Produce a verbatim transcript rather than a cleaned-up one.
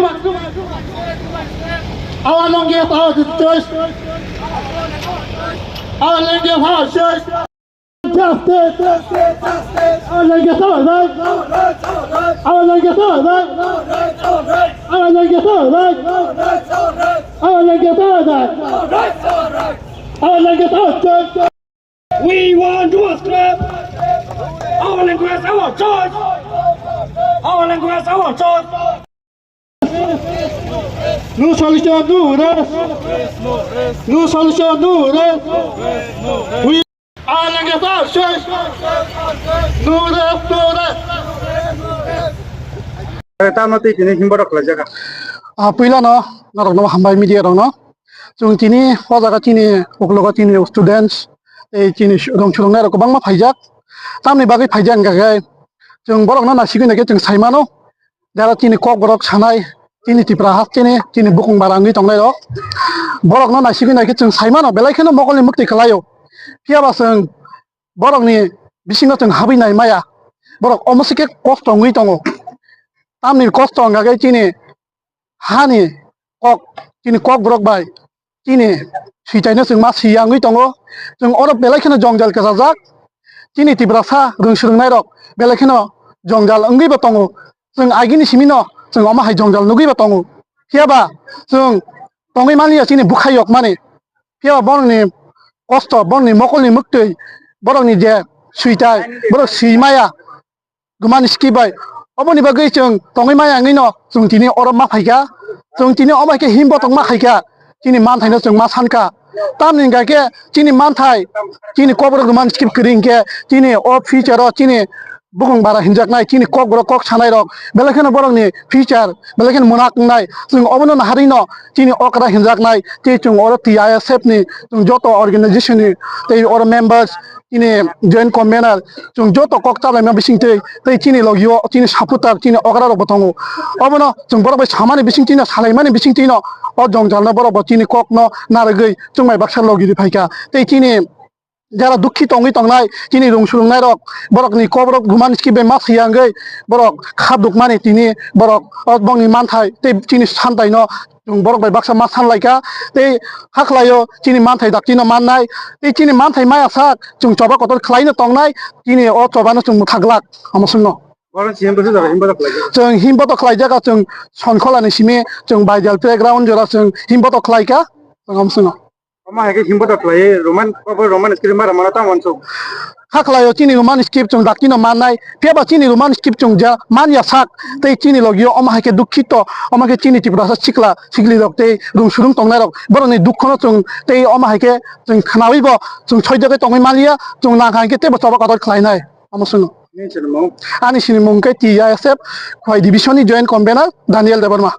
Our land is our choice. Our land is our choice. Justice! Our land is our right! Our land is our right! Our land is our right! Our land is our right! Our land is our choice! We want to scrap our language, our choice. Our language, our choice. No solution, no rest. No solution, no rest. We our language, our choice. No rest, no rest. Tamo tei tini himborok khlaijak. Ah, puilano norokno hambai media rokno. Chwng tini o jaga chini uklogo chini students tei chini rong chwrwngnairok kwbangma phaijak. Tamni bagwi phaijak hwnkha khe chwng borokno naisigwi naikhe chwng sai mano. Jara chini kokborok sanai chini Tripura hasteni chini bukung bara wngwi tongnairok. Borokno naisigwi naikhe chwng sai mano belai kheno mokolni mwktwi kwlaio. Phiyaba chwng borokni bisingo chwng habwi nai maya. Borok omo se khe kosto wngwi tongo. Tamni kosto hwnkha khe chini hani kok, chini kokborok bai chini switaino chwng ma swi ya wngwi tongo. Chwng oro belai kheno jwngjal kwchajak. Chini Tiprasa rwng swrwngnairok belai kheno jwngjal wngwi bo tongo. Chwng agini simino chwng omo hai jwngjal nugwi bo tongo. Phiyaba chwng tongwi manya chini bwkhak yokmani. Phiyaba borokni kosto, borokni mokolni mwktwi, borokni je switai, borok swi maya. Gumani skip bai. Oboni bagwi chwng tongwi maya wngwino chwng tini oro ma phaikha. Chwng tini omo hai khe himbotok ma khaikha. Chini manthaino chwng ma sankha. Tamni hwnkha khe chini manthai, chini kokborok gumani skip kwrwi hwnkhe chini o future o chini bukung bara hinjaknai, chini kokborok kok sanairok belai kheno borokni future belai kheno mwnak wngnai. Chwng obono naharwino chini okra hinjaknai tei chwng oro T I S F ni chwng joto organization ni tei oro members chini joint convener chwng joto kok chalaima bisingtwi tei chini logio chini supporter chini okra rokbo tongo. Obono chwng borok bai samani bisingtwino salaimani bisingtwino o jwngjalno borokbo chini kokno narwgwi chwng bai baksa logi rwi phaikha tei chini jara dukhi tongwi tongnai chini rung surungnai rok borokni kokborok gumani skip bai ma swi ya wngwi borok kha dukmani tini borok o bongni manthai tei chini santaino chwng borok bai baksa ma sanlaikha tei hakhlaio chini manthai daktino mannai tei chini manthai maya sak chwng choba kotor khlaino tongnai chini o chobano chwng mwthaglak omo swngno. Bono chini bwswk jora himbotok khlaijak? Chwng himbotok khlaijak, chwng Sonkholani simi chwng Baidal playground jora chwng himbotok khlaikha chwng omo swngno. Omo hai khe himbotok khlaiwi Roman, obo Roman script ma rwmano tamo uansuk. Hakhlaio chini Roman script chwng daktino mannai, phiyaba chini Roman script chwng ja man ya sak, tei chini logio omo hai khe dukhito, omo khe chini Tiprasa sikla siklirok tei rung surung tongnairok, borokni dukhono chwng tei omo hai khe chwng khnawibo chwng soijagwi tongwi manliya, chwng nangkha hinkhe teibo choba kotor khlainai, omo swngno. Nini sinimung? Ani sinimung khe T I S F Khowai Division ni Joint Convener Daniel Debbarma.